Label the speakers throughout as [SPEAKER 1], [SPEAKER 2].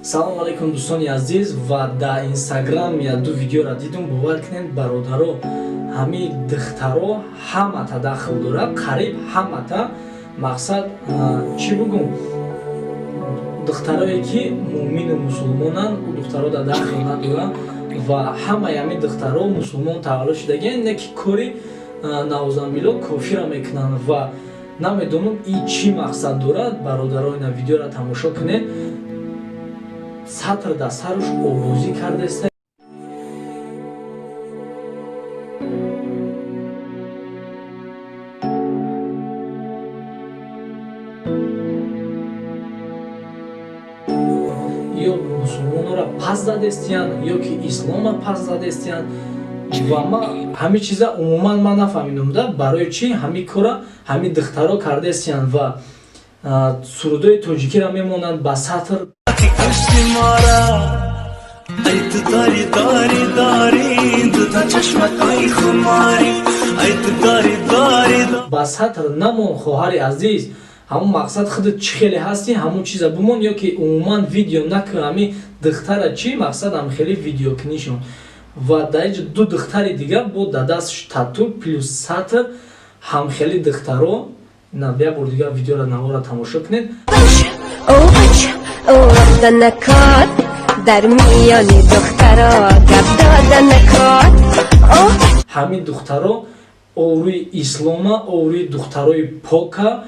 [SPEAKER 1] Салому алайкум, дӯстони азиз. Ва дар Инстаграм я ду видеоро дидум, бовар кунед, бародаро, ҳами духтаро ҳамата дахл дорад, қариб ҳамата. Мақсад чӣ бугум, духтарое ки муъмину мусулмонанд, ӯ духтаро да дахл надоранд ва ҳамаи ҳамин духтаро мусулмон таваллуд шудагианд, не ки кори наузанбилло кофира мекунанд. Ва намедонам, и чӣ мақсад дорад. Бародаро, ина видеоро тамошо кунед. Сатр дар саруш овозӣ кардааст. Ё мусулмонро пас задестиянд, ё ки исломро пас задестиянд. Ва ма ҳамин чиза умуман ман нафаҳмидам да, барои чӣ ҳамин кора ҳамин духтаро кардастиянд ва сурудои тоҷикиро мемонанд ба сатр.
[SPEAKER 2] Кушти мора, ай ту дори дори дори дута чашмакои хумори, ай ту дори дори.
[SPEAKER 1] Ба сатр намон, хоҳари азиз. Ҳамон мақсад, худат чӣ хеле ҳастӣ, ҳамон чиза бумон, ё ки умуман видео накун. Ҳамин духтара чӣ мақсад ҳам хеле видеокунишон? Ва дар инҷо ду духтари дигар бо дар дастш тату плюс сатр, ҳамхели духтаро. На, як бор дигар видеоро, навора тамошо кунед.
[SPEAKER 3] Накор дар миёни духтаро гап дода накор.
[SPEAKER 1] Ҳамин духтаро обрӯи ислома, обрӯи духтарои пока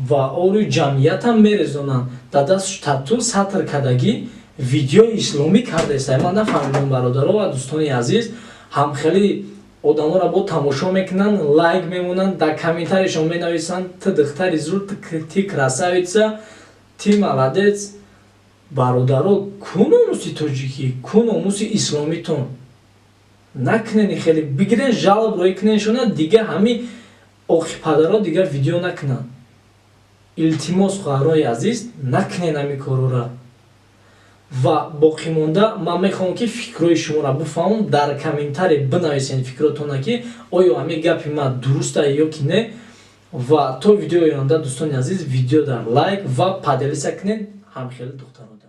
[SPEAKER 1] ва обрӯи ҷамъиятам мерезонанд. Дар дастш тату, сатр кардагӣ, видеои исломӣ кардаеста. Ман нафаҳмидам, бародаро ва дӯстони азиз, ҳамхели одаморо бо тамошо мекунанд, лайк мемонанд, дар комментарияшон менависанд: «Ту духтари зур, ты красавица, ты молодец». Бародаро, ку номуси тоҷикӣ, ку номуси исломитон? Накунени хеле, бигирен, жалоб роӣ куненшона, дига ҳами оқипадаро дигар видео накунанд. Илтимос, хоҳарои азиз, накунен ҳами корора. Ва боқимонда ман мехоҳам, ки фикрҳои шуморо бифаҳмам. Дар комментарий бинависен фикротона, ки оё ҳамин гапи ман дуруста ё ки не. Ва то видеои оянда, дӯстони азиз, видео дар лайк ва поделиться кунед ҳамхели духтарода.